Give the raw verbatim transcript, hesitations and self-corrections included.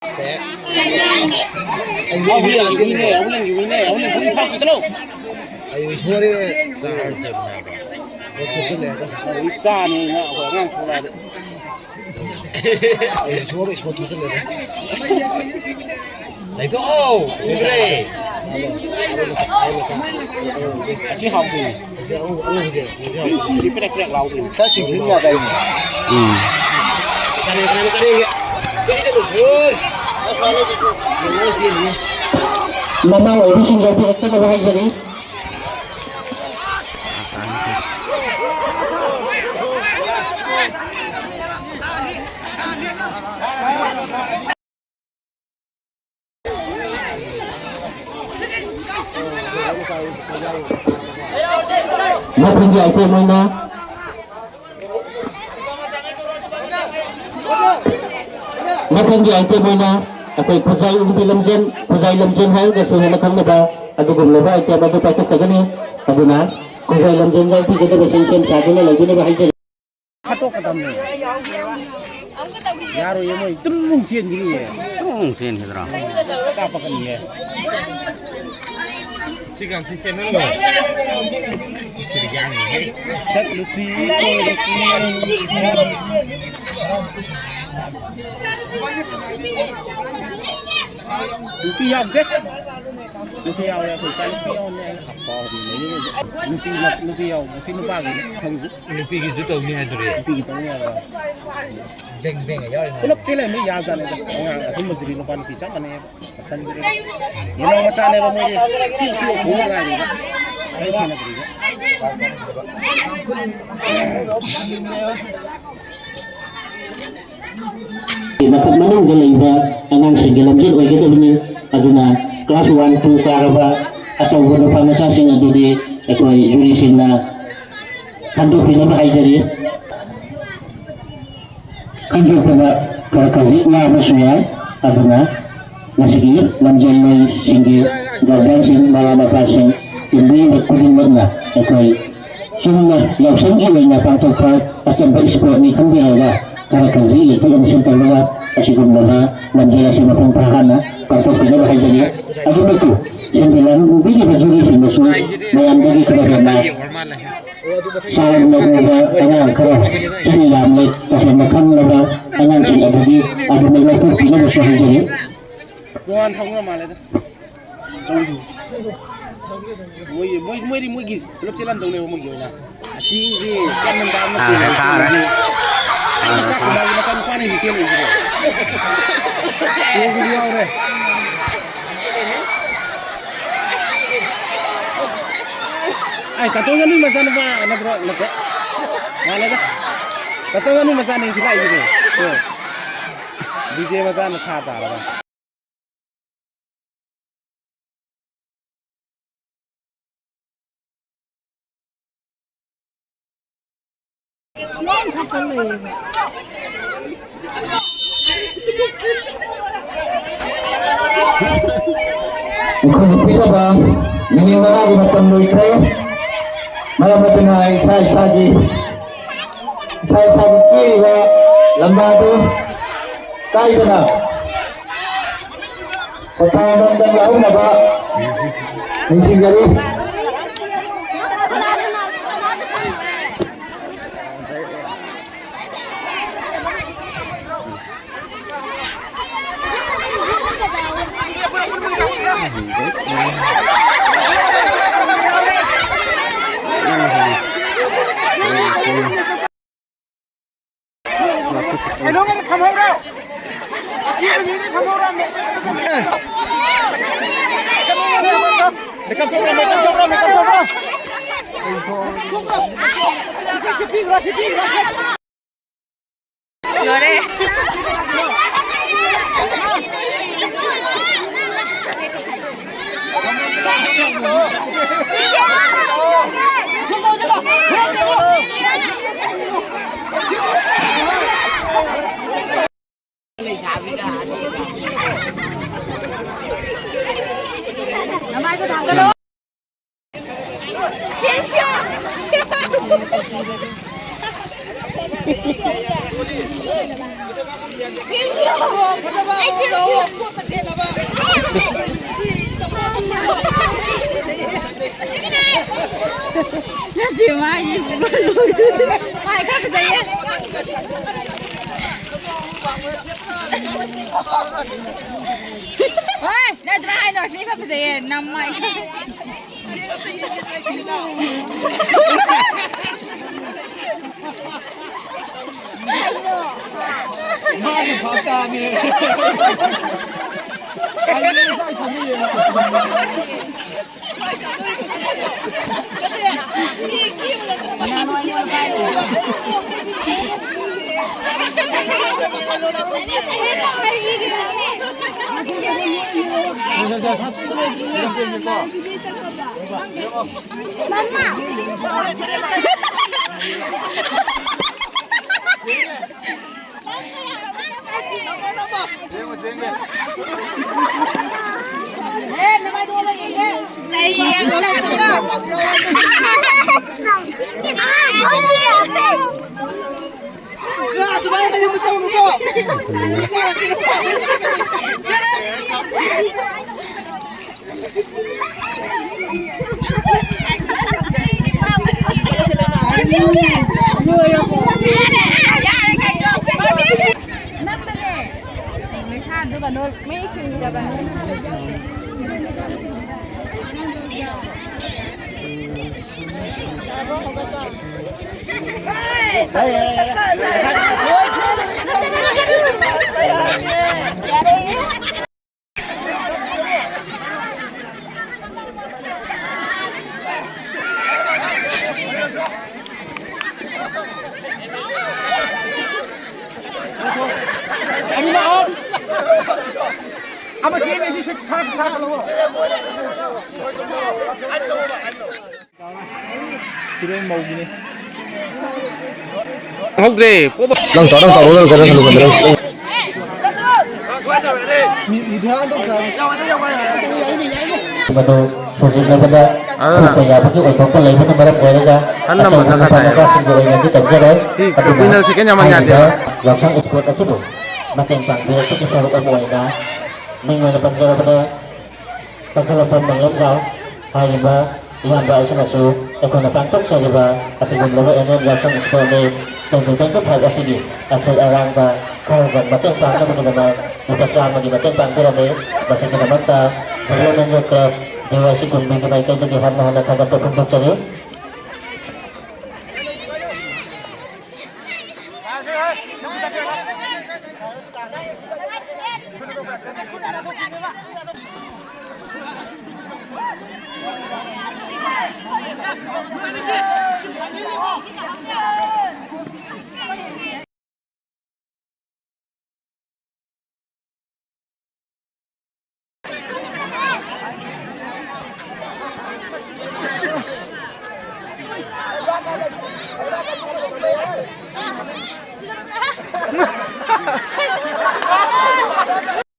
ꯑꯩ ꯑꯍꯨꯝ ꯂꯩꯔꯦ, ꯑꯍꯨꯝ ꯂꯩꯔꯦ, ꯑꯍꯨꯝ ꯂꯩꯔꯦ, ꯐꯥꯎ ꯆꯠꯂꯣ꯫ ꯑꯩ ꯁꯣꯔꯦ꯫ ꯆꯥꯔ ꯆꯠꯄꯅꯦꯕ꯫ ꯑꯩ ꯆꯥꯅꯤꯅ ꯑꯩꯈꯣꯏ ꯑꯉꯥꯡ ꯊꯣꯛꯂꯛꯑꯗꯤ꯫ ꯑꯩ ꯁꯣꯔꯦ, ꯁꯣꯔ ꯊꯣꯛꯆꯜꯂꯦ꯫ ꯂꯩꯊꯣꯛꯑꯣ! ꯎꯗ꯭ꯔꯦ! ꯑꯁꯤ ꯍꯥꯎꯇꯦꯅꯦ꯫ ꯁꯤ ꯄ꯭ꯔꯦꯛ ꯄ꯭ꯔꯦꯛ ꯂꯥꯎꯗꯣꯏꯅꯦ꯫ ꯈꯔ ꯆꯤꯡꯁꯤꯟ ꯌꯥꯗꯥꯏꯅꯦ? ꯎꯝ꯫ ꯃꯃꯥ ꯑꯣꯏꯕꯤꯁꯤꯡ ꯌꯥꯎꯕꯤꯔꯛꯇꯅꯕ ꯍꯥꯏꯖꯔꯤ꯫ ꯃꯊꯪꯒꯤ item ꯑꯣꯏꯅ, ꯃꯊꯪꯒꯤ item ꯑꯣꯏꯅ ꯑꯩꯈꯣꯏ ꯈꯨꯖꯥꯏ ꯎꯪꯕꯤ ꯂꯝꯖꯦꯟ, ꯈꯨꯖꯥꯏ ꯂꯝꯖꯦꯟ ꯍꯥꯏꯔꯒꯁꯨ ꯍꯦꯟꯅ ꯈꯪꯅꯕ ꯑꯗꯨꯒꯨꯝꯂꯕ item ꯑꯗꯨ ꯄꯥꯏꯈꯠꯆꯒꯅꯤ꯫ ꯑꯗꯨꯅ ꯈꯨꯖꯥꯏ ꯂꯝꯖꯦꯟ ꯌꯥꯎꯕꯤꯒꯗꯕꯁꯤꯡ ꯁꯦꯝ ꯁꯥꯗꯨꯅ ꯂꯩꯕꯤꯅꯕ ꯍꯥꯏꯖꯔꯤ꯫ ꯍꯥꯠꯇꯣꯛꯀꯗꯕꯅꯦ꯫ ꯌꯥꯔꯣꯏꯌꯦ, ꯃꯣꯏ ꯇꯨꯝ ꯆꯦꯟꯈꯤꯅꯤꯌꯦ꯫ ꯇꯨꯝ ꯆꯦꯟꯈꯤꯗ꯭ꯔꯣ? ꯀꯥꯞꯄꯛꯀꯅꯤꯌꯦ꯫ ꯁꯤ ꯀꯥꯡꯁꯤ ꯆꯦꯟꯍꯜꯂꯣ꯫ ꯁꯤꯗꯤ ꯌꯥꯡꯉꯤꯍꯦ꯫ ꯆꯠꯂꯨꯁꯤ, ꯀꯣꯏꯔꯨꯁꯤ꯫ ꯅꯨꯄꯤ ꯌꯥꯎꯗꯦ꯫ ꯅꯨꯄꯤ ꯌꯥꯎꯔꯦ, ꯑꯩꯈꯣꯏ ꯏꯆꯥ ꯅꯨꯄꯤ ꯌꯥꯎꯔꯦ꯫ ꯑꯐꯥꯎꯕꯤ ꯂꯩꯔꯤꯉꯩꯗ꯫ ꯅꯨꯄꯤ, ꯅꯨꯄꯤ ꯌꯥꯎꯕꯁꯤ ꯅꯨꯄꯥꯒꯤꯅꯤ ꯈꯪꯗꯦ꯫ ꯅꯨꯄꯤꯒꯤꯁꯨ ꯇꯧꯅꯤ ꯍꯥꯏꯗꯨꯔꯤ꯫ ꯅꯨꯄꯤꯒꯤ ꯇꯧꯅꯤ ꯍꯥꯏꯕ꯫ ꯕꯦꯡ ꯕꯦꯡꯒ ꯌꯥꯎꯔꯤ ꯃꯥꯜꯂꯦ꯫ ꯄꯨꯂꯞ ꯆꯦꯜꯂꯦ, ꯃꯤ ꯌꯥꯝꯖꯥꯠꯅꯤꯗ꯫ ꯑꯉꯥꯡ ꯑꯍꯨꯝ ꯃꯔꯤꯗꯤ ꯅꯨꯄꯥ ꯅꯨꯄꯤ ꯆꯞ ꯃꯥꯟꯅꯩꯌꯦꯕ꯫ ꯃꯇꯝꯗꯨꯗ ꯌꯦꯟꯅꯥꯎ ꯃꯆꯥꯅꯦꯕ ꯃꯣꯏꯗꯤ꯫ ꯄꯤꯛ ꯄꯤꯛ ꯄꯣꯛꯄ ꯉꯥꯏꯔꯤꯕ꯫ ꯑꯩ ꯈꯦꯠꯅꯗ꯭ꯔꯤꯕ꯫ ꯃꯊꯛ ꯃꯅꯨꯡꯗ ꯂꯩꯕ ꯑꯉꯥꯡꯁꯤꯡꯒꯤ ꯂꯝꯖꯦꯜ ꯑꯣꯏꯒꯗꯕꯅꯤ꯫ ꯑꯗꯨꯅ class one, two ꯀꯥꯔꯕ ꯑꯆꯧꯕ ꯅꯨꯄꯥ ꯃꯆꯥꯁꯤꯡ ꯑꯗꯨꯗꯤ ꯑꯩꯈꯣꯏ ꯖꯨꯔꯤꯁꯤꯡꯅ ꯈꯟꯗꯣꯛꯄꯤꯅꯕ ꯍꯥꯏꯖꯔꯤ꯫ ꯈꯟꯗꯣꯛꯄꯗ ꯈꯔ ꯈꯖꯤꯛ ꯋꯥꯕꯁꯨ ꯌꯥꯏ꯫ ꯑꯗꯨꯅ ꯉꯁꯤꯒꯤ ꯂꯝꯖꯦꯜ ꯂꯣꯏꯁꯤꯡꯒꯤ guardianꯁꯤꯡ, ꯃꯃꯥ ꯃꯄꯥꯁꯤꯡ, ꯇꯤꯝ ꯈꯨꯗꯤꯡꯃꯛꯅ ꯑꯩꯈꯣꯏ ꯆꯨꯝꯅ ꯌꯥꯎꯁꯪꯒꯤ ꯑꯣꯏꯅ ꯄꯥꯡꯊꯣꯛꯄ ꯑꯆꯝꯕ sportꯅꯤ ꯈꯟꯕꯤꯔꯒ ꯈꯔ ꯈꯖꯤꯛ ꯌꯦꯡꯊꯣꯛ ꯌꯦꯡꯁꯤꯟ ꯇꯧꯔꯒ ꯑꯁꯤꯒꯨꯝꯂꯕ ꯂꯝꯖꯦꯜ ꯑꯁꯤ ꯃꯄꯨꯡ ꯐꯥꯍꯟꯅ ꯄꯥꯡꯊꯣꯛꯄꯤꯅꯕ ꯍꯥꯏꯖꯔꯤ꯫ ꯑꯗꯨꯃꯛꯇ ꯁꯦꯟꯃꯤꯠꯂꯣꯟ ꯎꯕꯤꯔꯤꯕ ꯖꯨꯔꯤꯁꯤꯡꯅꯁꯨ ꯃꯌꯥꯝꯗꯒꯤ ꯈꯔ ꯍꯦꯟꯅ ꯆꯥꯎꯅ ꯎꯕ ꯑꯉꯥꯡ ꯈꯔ, ꯆꯍꯤ ꯌꯥꯝꯂꯦ ꯇꯁꯦꯡꯅ ꯈꯪꯂꯕ ꯑꯉꯥꯡꯁꯤꯡ ꯑꯗꯨꯗꯤ ꯑꯗꯨꯃꯛ ꯂꯧꯊꯣꯛꯄꯤꯅꯕꯁꯨ ꯍꯥꯏꯖꯔꯤ꯫ ꯇꯣꯉꯥꯟ ꯊꯝꯈ꯭ꯔ ꯃꯥꯜꯂꯦꯗ꯫ ꯆꯧꯁꯤ꯫ ꯃꯣꯏ, ꯃꯣꯏ, ꯃꯣꯏꯗꯤ ꯃꯣꯏꯒꯤ ꯄꯨꯂꯞ ꯆꯦꯜꯍꯟꯗꯧꯅꯦꯕ ꯃꯣꯏꯒꯤ ꯑꯣꯏꯅ꯫ ꯑꯁꯤꯒꯤ ꯀꯟꯅ ꯗꯥꯝꯅ ꯑꯥ, ꯀꯣꯏꯔꯒ ꯊꯥꯔꯦ꯫ ꯆꯦꯜꯂꯤꯁꯦ꯫ ꯑꯥ, ꯏꯀꯥ ꯊꯥꯔꯦ꯫ ꯀꯨꯃꯥꯔꯒꯤ ꯃꯆꯥꯅꯨꯄꯥꯅꯤ ꯁꯤ ꯆꯦꯜꯂꯤꯁꯤꯕꯣ꯫ ꯆꯦꯟꯕꯁꯨ ꯌꯥꯎꯔꯦ꯫ ꯑꯩ ꯇꯥꯇꯣꯟ ꯉꯥꯅꯨ ꯃꯆꯥꯅꯨꯄꯥ ꯅꯠꯇ꯭ꯔꯣ? ꯅꯠꯇꯦ꯫ ꯃꯥꯜꯂꯦꯗ꯫ ꯇꯥꯇꯣꯟ ꯉꯥꯅꯨ ꯃꯆꯥꯅꯤ ꯁꯤ ꯂꯥꯛꯏꯁꯤꯗꯤ꯫ ꯇꯣ꯫ ꯗꯤ ꯖꯦ ꯃꯆꯥꯅ ꯊꯥ ꯇꯥꯔꯕ꯫ ꯑꯩꯈꯣꯏꯅ ꯄꯤꯖꯕ ꯃꯤꯅꯤꯠ ꯃꯉꯥꯒꯤ ꯃꯇꯝ ꯂꯣꯏꯈ꯭ꯔꯦ꯫ ꯃꯔꯝ ꯑꯗꯨꯅ ꯏꯁꯥ ꯏꯁꯥꯒꯤ, ꯏꯁꯥ ꯏꯁꯥꯒꯤ ꯀꯦꯔꯤꯕ ꯂꯝꯕꯥꯗꯨ ꯀꯥꯏꯗꯅ ꯄꯣꯊꯥꯐꯝꯗ ꯌꯥꯎꯅꯕ ꯅꯤꯡꯁꯤꯡꯖꯔꯤ꯫ ꯀꯩꯅꯣꯒꯤꯗꯤ ꯊꯝꯍꯧꯔꯣ꯫ ꯌꯦꯟꯒꯤꯗꯤ ꯊꯝꯍꯧꯔꯣ꯫ ꯃꯦꯀꯞ ꯊꯣꯛꯈ꯭ꯔꯣ, ꯃꯦꯀꯞ ꯊꯣꯛꯈ꯭ꯔꯣ, ꯃꯦꯀꯞ ꯊꯣꯛꯈ꯭ꯔꯣ꯫ ꯁꯤ ꯄꯤꯈ꯭ꯔꯣ, ꯁꯤ ꯄꯤꯈ꯭ꯔꯣ꯫ ꯂꯣꯏꯔꯦ꯫ ꯅꯠꯇꯦ, ꯃꯥꯒꯤ ꯃꯥꯏ ꯈꯔ ꯐꯖꯩꯌꯦ꯫ ꯍꯣꯏ, ꯅꯪ ꯑꯗꯨꯃꯥꯏ ꯍꯥꯏꯅꯣ, ꯁꯤ ꯈꯔ ꯐꯖꯩꯌꯦ, ꯅꯃꯥꯏ꯫ ꯃꯥꯒꯤ ꯐꯥꯁꯇꯥꯅꯦ꯫ ꯑꯩ ꯏꯁꯥ ꯏꯁꯥ ꯃꯤ ꯌꯦꯡꯉꯣ꯫ ꯑꯃ ꯆꯦꯟꯒꯦ, ꯁꯤ ꯁꯨꯠ ꯊꯥ-, ꯊꯥꯒꯠꯂꯛꯑꯣ꯫ ꯁꯤꯗ ꯃꯧꯒꯤꯅꯤ꯫ ꯍꯧꯗ꯭ꯔꯦ꯫ ꯅꯪ ꯇꯧ, ꯅꯪ ꯇꯧ, ꯅꯪ ꯇꯧ, ꯅꯪ ꯇꯧ, ꯅꯪ ꯇꯧ꯫ ꯃꯗꯨ ꯁꯣꯖꯤꯟꯅꯕꯗ ꯑꯗꯨꯅ ꯁꯣꯛꯄ ꯌꯥꯕꯒꯤ ꯑꯣꯏꯊꯣꯛꯄ ꯂꯩꯕꯅ ꯃꯔꯝ ꯑꯣꯏꯔꯒ ꯁꯤ ꯑꯆꯧꯕ ꯅꯨꯄꯥ ꯃꯆꯥꯁꯤꯡꯒꯤ ꯑꯣꯏꯅꯗꯤ ꯇꯧꯖꯔꯣꯏ꯫ ꯑꯗꯨꯅ ꯀꯨꯏꯅ ꯁꯦꯀꯦꯟ ꯌꯥꯝꯃꯟ ꯍꯥꯏꯔꯤꯕ ꯌꯥꯗꯦꯕ꯫ ꯌꯥꯎꯁꯪ ꯏꯁꯄꯣꯔꯠ ꯑꯁꯤꯕꯨ ꯃꯇꯦꯡ ꯄꯥꯡꯕꯤꯔꯛꯄꯒꯤ ꯁꯔꯨꯛ ꯑꯃ ꯑꯣꯏꯅ ꯃꯤꯡ ꯑꯣꯏꯅ ꯄꯟꯖꯔꯕꯗ ꯀꯪꯈꯜꯂꯛꯄ ꯃꯪꯂꯦꯝꯖꯥꯎ ꯍꯥꯏꯔꯤꯕ ꯏꯌꯥꯝꯕ ꯑꯁꯤꯅꯁꯨ ꯑꯩꯈꯣꯏꯅ ꯄꯥꯡꯊꯣꯛꯆꯔꯤꯕ ꯑꯁꯤꯒꯨꯝꯂꯕ ꯑꯦꯅꯨꯋꯦꯜ ꯌꯥꯎꯁꯪ ꯏꯁꯄꯣꯔꯠꯅꯤ꯫ ꯇ꯭ꯋꯦꯟꯇꯤ ꯇ꯭ꯋꯦꯟꯇꯤ ꯐꯥꯏꯚ ꯑꯁꯤꯒꯤ ꯑꯁꯣꯏ ꯑꯔꯥꯟꯕ ꯈꯔꯗ ꯃꯇꯦꯡ ꯄꯥꯡꯅꯕꯒꯤꯗꯃꯛ ꯂꯨꯄꯥ ꯆꯥꯝꯃꯒꯤ ꯃꯇꯦꯡ ꯄꯥꯡꯕꯤꯔꯝꯃꯤ꯫ ꯃꯁꯤꯒꯤꯗꯃꯛꯇ ꯗꯤꯕꯂꯞꯃꯦꯟ ꯀ꯭ꯂꯕ ꯗꯤ ꯋꯥꯏ ꯁꯤ ꯀꯨꯝꯕꯤꯒꯤ ꯃꯥꯏꯀꯩꯗꯒꯤ ꯍꯟꯅ ꯍꯟꯅ ꯊꯥꯒꯠꯄ ꯐꯣꯡꯗꯣꯛꯆꯔꯤ꯫